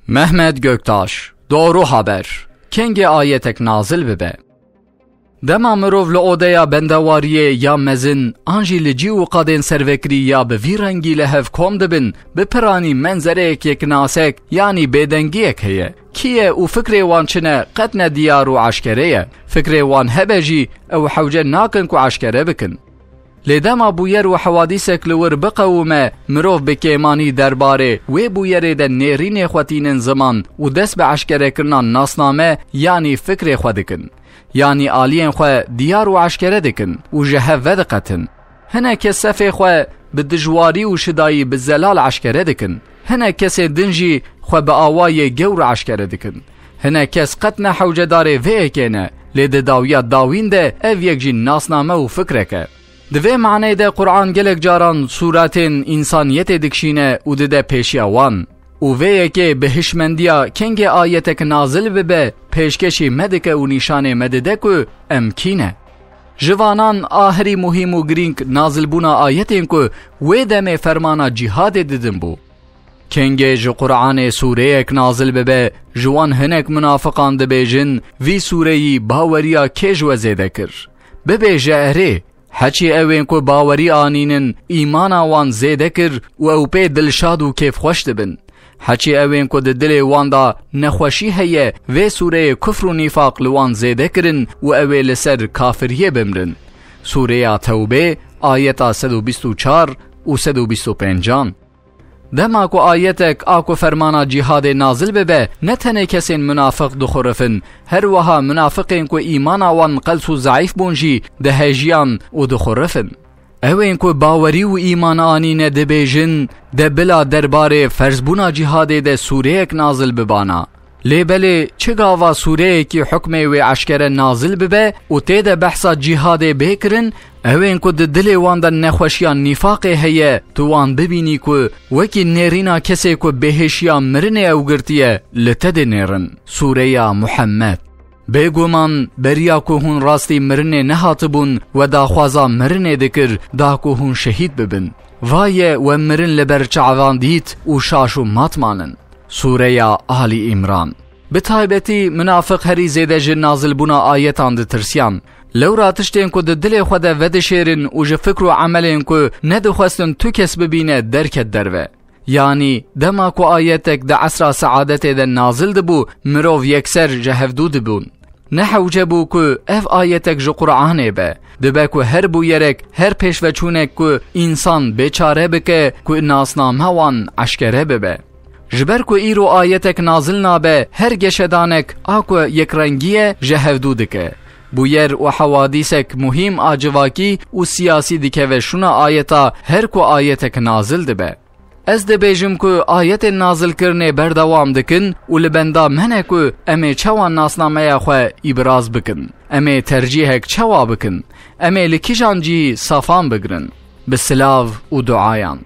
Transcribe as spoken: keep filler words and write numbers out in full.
Mehmet Göktaş, Doğru Haber. Kengê ayetek nazil bibe? Dema mirov li odeya bendewariyê ya mezin an jî li cî û qadên servekirî ya bi vî rengî li hev kom dibin, bi piranî menzereyek yeknasek, yanî bêdengiyek heye. Kî ye û fikrê wan çi ne, qet ne diyar û eşkere ye. Fikrê wan hebe jî, ew hewce nakin ku eşkere bikin. Lê dema bûyer û hewadîsek li wir biqewime, mirov bi kêmanî derbarê wê bûyerê de nêrînê xwe tînin ziman û dest bi eşkerekirina nasname, yanî fikrê xwe dikin. Yanî aliyên xwe diyar û eşkere dikin û ji hev vediqetin. Hinek kes sefê xwe bi dijwarî û şidayî bi zelal eşkere dikin. Hinek kesên din jî xwe bi awayê gewr eşkere dikin. Hinek kes qet ne hewcedarê vê yekê ne, lê di dawiya dawîn de ev yek jî nasname û fikrek e. Di vê maneyê de Quran gelek caran sûretên însaniyetê dikişîne û dide pêşiya wan. Û vê yekê bi hişmendiya kengê ayetek nazil bibe, pêşkêşî me dike û nîşanê me dide ku em kî ne. Ji vanan a herî muhîm û girîng nazilbûna ayetên ku wê demê fermana cîhadê didin bû. Kengê ji Quranê sûreyek nazil bibe, ji wan hinek munafiqan dibêjin, vî sûreyî baweriya kê ji we zêde kir? Bibêje erê, heçî ewên ku bawerî anînin, îmana wan zêde kir û ew pê dilşad û kêfxweş dibin. Heçî ewên ku di dilê wan de nexweşî heye, vê sûreyê kufr û nîfaq li wan zêde kirin û ew ê li ser kafiriyê bimrin. Sûreya Tewbê, ayeta sed û bîst û çar û sed û bîst û pêncan. Dema ku ayetek a ku fermana cîhadê nazil bibe, ne tenê kesên munafiq dixurifin, her wiha munafiqên ku îmana wan qels û zeîf bûn jî dihejiyan û dixurifin. Ewên ku bawerî û îman anîne dibêjin, de bila derbarê ferzbûna cîhadê de sûreyek nazil bibana. Lê belê çi gava sûreyekî hukmê wê eşkere nazil bibe û tê de behsa cîhadê bê kirin, ewên ku di dilê wan de nexweşiya nîfaqê heye, tu wan bibînî ku wekî nêrîna kesê ku bêhêşiya mirinê ew girtiye, li te dinêrin. Sûreya Muhemmed. Bêguman, beriya ku hûn rastî mirinê nehatibûn, we daxwaza mirinê dikir, da ku hûn şehîd bibin. Vaye we mirin li ber çavan dît û şaş û mat manin. Sûreya Ali Îmran. Bi taybetî, munafiq herî zêde ji nazilbûna ayetan ditirsiyan. Lewra tiştên ku di dilê xwe de vedişêrin û ji fikr û emelên ku nedixwestin tu kes bibîne derket derve. Yanî, dema ku ayetek di esra seadetê de nazil dibû, mirov yekser ji hevdû dibûn. Ne hewce bû ku ev ayetek ji Quranê be. Dibe ku her bûyerek, her pêşveçûnek ku însan bêçare bike, ku nasname wan eşkere bibe. Ji ber ku îro ayetek nazil nabe, her geşedanek a ku yekrengî ye, ji hevdû dike. Bûyer û hewadîsek muhîm a civakî û siyasî dikeve şûna ayeta her ku ayetek nazil dibe. Ez dibêjim ku ayetên nazilkirinê berdewam dikin û li benda me ne ku em ê çawa nasnameya xwe îbraz bikin. Em ê tercîhek çawa bikin? Em ê li kîjan cî safan bigrin? Bi silav û duayan.